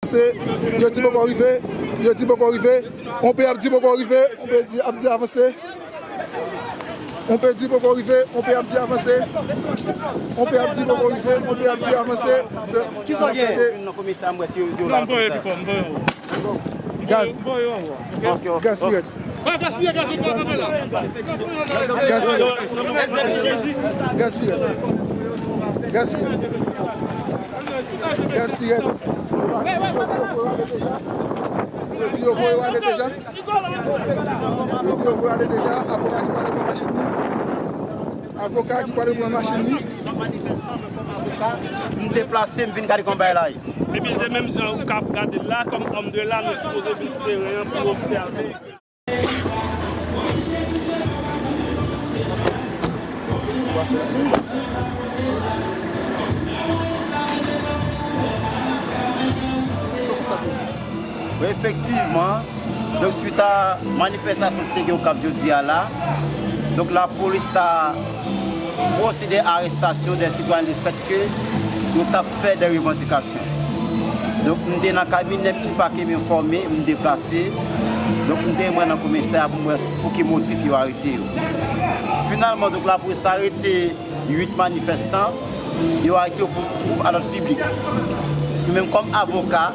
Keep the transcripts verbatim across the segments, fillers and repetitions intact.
Se, yo di poko rive, yo di poko rive. On pe ap di poko rive, on pe di ap di avanse. On pe di poko rive, on pe ap di avanse. On pe ap di poko rive, on pe ap di avanse. Kisa gen? Nan komisè a, m wè se yo, yo la komisè. Gaz. Gaz pirèt. Gaz pirèt. Gaz pirèt. Gaz pirèt. Gaz pirèt. Yo di yo voye yo ale deja. Yo di yo voye ale deja. Avoka ki pral pran machin li. Avoka ki pral pran machin li. M deplase, m vin gade kòman bagay la ye. Ebyen, se menm jan ou ka ap gade la, kòm òm de la, nou sipoze vin sou teren an pou obsève. Wi, efektivman, donk, swit a manifestasyon ki te gen Okap jodi a la, donk, lapolis ta pwosede arestasyon de sitwayen lefètke yo t ap fè de revandikasyon. Donk, m te nan kabinè m, pa ke m enfòme, m deplase. Donk, m te mwen nan komisè a pou m wè pou ki motif yo arete yo. Finalman, donk, lapolis ta arete uit manifestan, yo arete yo pou twoub a lòd piblik. Nou menm kòm avoka,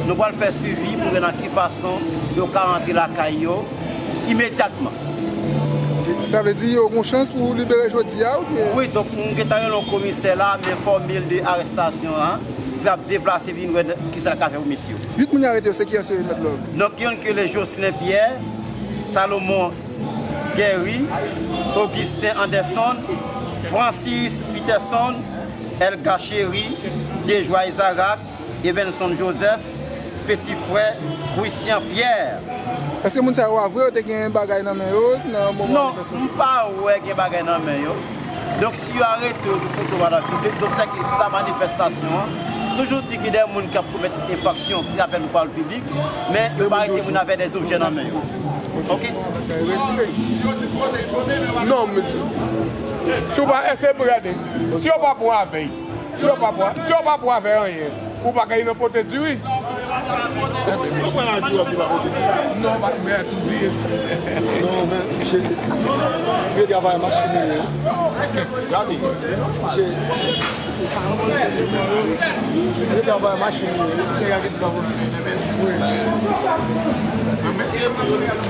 nou pral fè swivi pou wè nan ki fason yo ka rantre lakay yo imedyatman. Sa vle di yo gen chans pou libere jodi a oubyen? Wi, donk, m gentan rele yon komisè la, m enfòme l de arestasyon an. L ap deplase vin wè kisa l ka fè pou mesye yo. Uit moun yo arete yo, se kiyès yo ye, Mèt Lòg? Donk, youn ki rele Jocelyn Pierre, Salomon Guéry, Augustin Anderson, Francis Peterson, Elga Chéry, Dejwa Isaac, Evenson Joseph, Petit Frère, Christian Pierre. Èske moun sa yo a vre yo te gen bagay nan men yo nan moman manifestasyon? Non, m pa wè gen bagay nan men yo. Donk, si yo arete yo pou twoub a lòd piblik, donk, se ke sou ta manifestasyon an, toujou di gen de moun k ap komèt enfraksyon ki apèl twoub a lòd piblik, men yo pa arete moun avèk de objè nan men yo. Oke? Non, mesye. Si w pa, èske, gade, si yo pa pran avè l, si yo pa pran, si yo pa pran avè anyen, ou pa ka nan pote diri. Enben, mesye. Non, pa, men, tou di. Non, men, misye, vye travay machin li ye. Gade, misye, vye travay machin li ye. Wi.